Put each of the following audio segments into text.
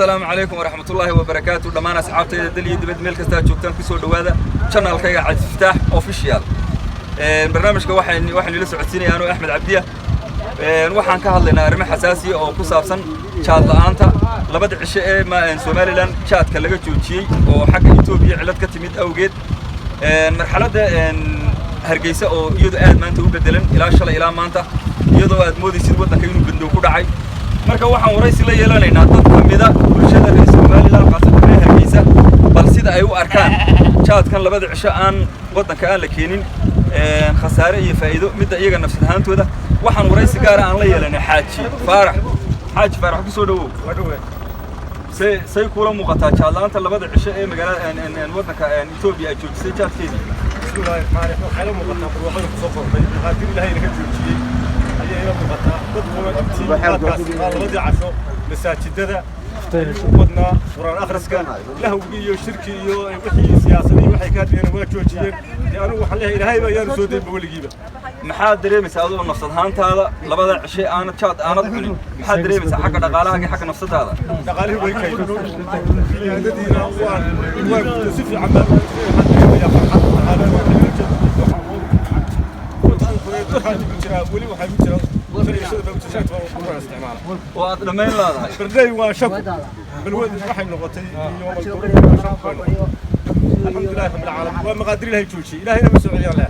Asalaamu calaykum waraxmatullaahi wabarakaatu. Dhammaan asxaabtayda dal iyo dibad meel kastaa joogtaan, kusoo dhowaada channelkayga Cabdifataax Official. Barnaamijka waxaan ila socodsiinaya anoo Axmed Cabdiya. Waxaan ka hadlaynaa arrimo xasaasiya oo ku saabsan jaad la'aanta labada cisho ee Somaliland jaadka laga joojiyey oo xagga Etoobiya cillad ka timid awgeed. Marxaladda Hargeysa oo iyadu aad maanta u bedelan ilaa shalay ilaa maanta, iyadoo aad moodaysid waddanka inuu bandow ku dhacay. Marka waxaan waraysi la yeelanaynaa dad ka mida bulshada reer Somaliland, khaasatan reer Hargeysa, bal sida ay u arkaan jaadkan labada cisho aan waddanka aan la keenin, khasaare iyo faa'iido midda iyaga nafsad ahaantooda. Waxaan waraysi gaara aan la yeelanay Xaaji Faarax. Xaaji Faarax, ku soo dhawow. Say kula muuqataa jaadla'aanta labada cisho ee magaalada waddanka Etoobiya ay joojisay jaadkeedii? Bismillahi raxmaani raxiim. Waxay la muuqataa barwaaqada kusoo kordhay, maqaadir Ilaahay naga joojiyey ayay ila muuqataa. Dadkuna intii qaadkaasi labadii casho masaajidada u badnaa Qur'aan akhriska, lahwgii iyo shirki iyo wixii siyaasadii waxay ka hadlayeen waa joojiyeen. Dee anigu waxaan leeyahay, Ilaahay baa yaanu soo daynba weligiiba. Maxaad dareemaysaa adoo nafsad ahaantaada labada cishe aanad jaad aanad cunin? Maxaad dareemaysaa xagga dhaqaalahaaga, xagga nafsadaada? Dhaqaalihii way kay cibaadadiina waan guto si fiican baan. Waxaan dareemayaa farxad. Dhaqaalihii waa kay, waxaan ku jiraa weli, waxaa ku jira fariishada baa ku jira, shaati baa isticmaala. Oo aad dhammayn leedahay. Bardey waa shaku balwad waxay noqotay iyo shaku bay noqotay. Alxamdulilahi rabbil caalamiin, waa maqaadir Ilahay joojiyey, Ilahayna ma soo celiyaan leh.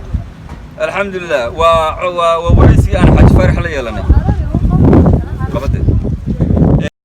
Alxamdulilah. Waa waraysigii aan Xaaji Faarax la yeelanay.